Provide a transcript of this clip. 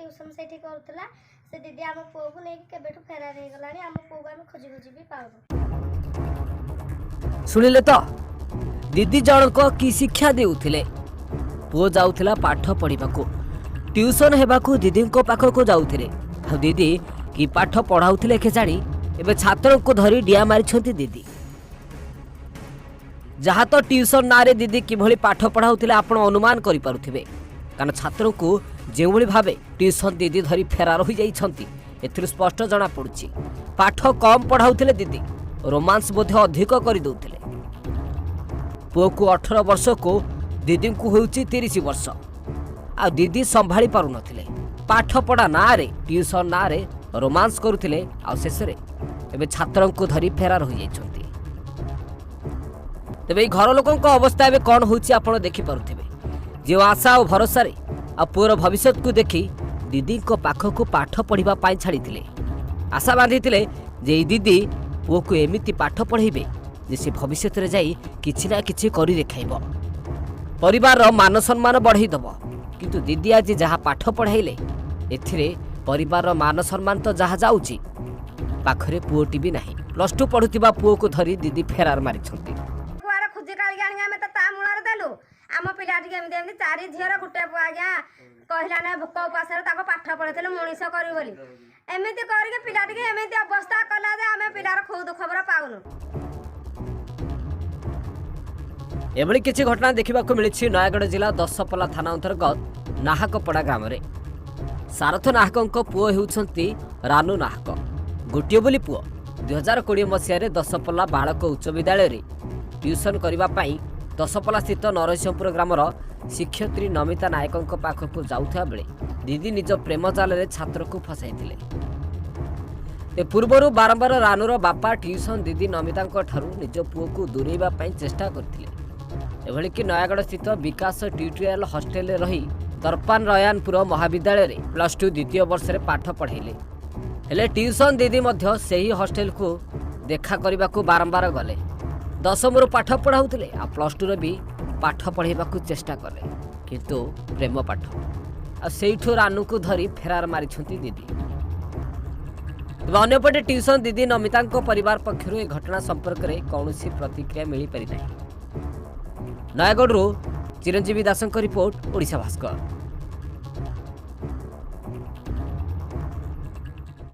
Tuition ସେଇଠି କରୁଥିଲା। ସେ ଦିଦି ଆମ ପୁଅକୁ ନେଇକି କେବେଠୁ ଫେରାର ହେଇଗଲାଣି। ଆମ ପୁଅକୁ ଆମେ ଖୋଜି ଖୋଜି ବି ପାଉନୁ। ଶୁଣିଲେ ତ ଦିଦି ଜଣକ କି ଶିକ୍ଷା ଦେଉଥିଲେ? ପୁଅ ଯାଉଥିଲା ପାଠ ପଢ଼ିବାକୁ, ଟ୍ୟୁସନ୍ ହେବାକୁ ଦିଦିଙ୍କ ପାଖକୁ ଯାଉଥିଲେ, ଆଉ ଦିଦି କି ପାଠ ପଢ଼ାଉଥିଲେ କେଜାଣି, ଏବେ ଛାତ୍ରଙ୍କୁ ଧରି ଡିଆ ମାରିଛନ୍ତି ଦିଦି। ଯାହା ତ ଟ୍ୟୁସନ୍ ନାଁରେ ଦିଦି କିଭଳି ପାଠ ପଢ଼ାଉଥିଲେ, ଆପଣ ଅନୁମାନ କରିପାରୁଥିବେ। କାରଣ ଛାତ୍ରଙ୍କୁ ଯେଉଁଭଳି ଭାବେ ଟ୍ୟୁସନ୍ ଦିଦି ଧରି ଫେରାର ହୋଇଯାଇଛନ୍ତି, ଏଥିରୁ ସ୍ପଷ୍ଟ ଜଣାପଡ଼ୁଛି ପାଠ କମ୍ ପଢ଼ାଉଥିଲେ ଦିଦି, ରୋମାନ୍ସ ମଧ୍ୟ ଅଧିକ କରିଦେଉଥିଲେ। ପୁଅକୁ 18 ବର୍ଷକୁ, ଦିଦିଙ୍କୁ ହେଉଛି 30 ବର୍ଷ, ଆଉ ଦିଦି ସମ୍ଭାଳି ପାରୁନଥିଲେ। ପାଠପଢ଼ା ନାଁରେ, ଟ୍ୟୁସନ୍ ନାଁରେ ରୋମାନ୍ସ କରୁଥିଲେ, ଆଉ ଶେଷରେ ଏବେ ଛାତ୍ରଙ୍କୁ ଧରି ଫେରାର ହୋଇଯାଇଛନ୍ତି। ତେବେ ଏଇ ଘର ଲୋକଙ୍କ ଅବସ୍ଥା ଏବେ କ'ଣ ହେଉଛି, ଆପଣ ଦେଖିପାରୁଥିବେ। ଯେଉଁ ଆଶା ଆଉ ଭରସାରେ ଆଉ ପୁଅର ଭବିଷ୍ୟତକୁ ଦେଖି ଦିଦିଙ୍କ ପାଖକୁ ପାଠ ପଢ଼ିବା ପାଇଁ ଛାଡ଼ିଥିଲେ, ଆଶା ବାନ୍ଧିଥିଲେ ଯେ ଏଇ ଦିଦି ପୁଅକୁ ଏମିତି ପାଠ ପଢ଼େଇବେ ଯେ ସେ ଭବିଷ୍ୟତରେ ଯାଇ କିଛି ନା କିଛି କରି ଦେଖାଇବ, ପରିବାରର ମାନ ସମ୍ମାନ ବଢ଼େଇ ଦେବ। କିନ୍ତୁ ଦିଦି ଆଜି ଯାହା ପାଠ ପଢ଼ାଇଲେ, ଏଥିରେ ପରିବାରର ମାନ ସମ୍ମାନ ତ ଯାହା ଯାଉଛି, ପାଖରେ ପୁଅଟି ବି ନାହିଁ। +2 ପଢ଼ୁଥିବା ପୁଅକୁ ଧରି ଦିଦି ଫେରାର ମାରିଛନ୍ତି। କୁଆଡ଼େ ଖୋଜି କାଳିକି ଆଣିକି ଆମେ ତ ତା ମୂଳରେ ଦେଲୁ। ଆମ ପିଲା ଟିକେ ଏମିତି ଏମିତି, ଚାରି ଝିଅର ଗୋଟେ ପୁଅ ଆଜ୍ଞା। କହିଲା ନା, ଭୋକ ଉପାସରେ ତାକୁ ପାଠ ପଢ଼େଇଥିଲୁ ମଣିଷ କରିବୁ ବୋଲି। ଏମିତି କରିକି ପିଲା ଟିକେ ଏମିତି ଅବସ୍ଥା କଲା ଯେ ଆମେ ପିଲାର ଖୁଦ ଖବର ପାଉନୁ। ଏଭଳି କିଛି ଘଟଣା ଦେଖିବାକୁ ମିଳିଛି ନୟାଗଡ଼ ଜିଲ୍ଲା ଦଶପଲ୍ଲା ଥାନା ଅନ୍ତର୍ଗତ ନାହାକପଡ଼ା ଗ୍ରାମରେ। ସାରଥ ନାହକଙ୍କ ପୁଅ ହେଉଛନ୍ତି ରାନୁ ନାହକ। ଗୋଟିଏ ବୋଲି ପୁଅ 2020 ମସିହାରେ ଦଶପଲ୍ଲା ବାଳକ ଉଚ୍ଚ ବିଦ୍ୟାଳୟରେ ଟ୍ୟୁସନ୍ କରିବା ପାଇଁ ଦଶପଲ୍ଲା ସ୍ଥିତ ନରସିଂହପୁର ଗ୍ରାମର ଶିକ୍ଷୟିତ୍ରୀ ନମିତା ନାୟକଙ୍କ ପାଖକୁ ଯାଉଥିବା ବେଳେ ଦିଦି ନିଜ ପ୍ରେମ ଜାଲରେ ଛାତ୍ରକୁ ଫସାଇଥିଲେ। ଏ ପୂର୍ବରୁ ବାରମ୍ବାର ରାନୁର ବାପା ଟ୍ୟୁସନ୍ ଦିଦି ନମିତାଙ୍କ ଠାରୁ ନିଜ ପୁଅକୁ ଦୂରେଇବା ପାଇଁ ଚେଷ୍ଟା କରିଥିଲେ। ଏଭଳିକି ନୟାଗଡ଼ ସ୍ଥିତ ବିକାଶ ଟ୍ୟୁଟୋରିଆଲ ହଷ୍ଟେଲରେ ରହି ଦର୍ପାନ ରୟାନପୁର ମହାବିଦ୍ୟାଳୟରେ +2 ଦ୍ୱିତୀୟ ବର୍ଷରେ ପାଠ ପଢ଼ାଇଲେ। ହେଲେ ଟ୍ୟୁସନ୍ ଦିଦି ମଧ୍ୟ ସେହି ହଷ୍ଟେଲକୁ ଦେଖା କରିବାକୁ ବାରମ୍ବାର ଗଲେ। ଦଶମରୁ ପାଠ ପଢ଼ାଉଥିଲେ, ଆଉ +2ରେ ବି ପାଠ ପଢ଼ାଇବାକୁ ଚେଷ୍ଟା କଲେ, କିନ୍ତୁ ପ୍ରେମ ପାଠ, ଆଉ ସେଇଠୁ ରାନୁକୁ ଧରି ଫେରାର ମାରିଛନ୍ତି ଦିଦି। ତେବେ ଅନ୍ୟପଟେ ଟ୍ୟୁସନ୍ ଦିଦି ନମିତାଙ୍କ ପରିବାର ପକ୍ଷରୁ ଏ ଘଟଣା ସମ୍ପର୍କରେ କୌଣସି ପ୍ରତିକ୍ରିୟା ମିଳିପାରିନାହିଁ। ନୟାଗଡ଼ରୁ ଚିରଞ୍ଜୀବୀ ଦାସଙ୍କ ରିପୋର୍ଟ, ଓଡ଼ିଶା ଭାସ୍କର।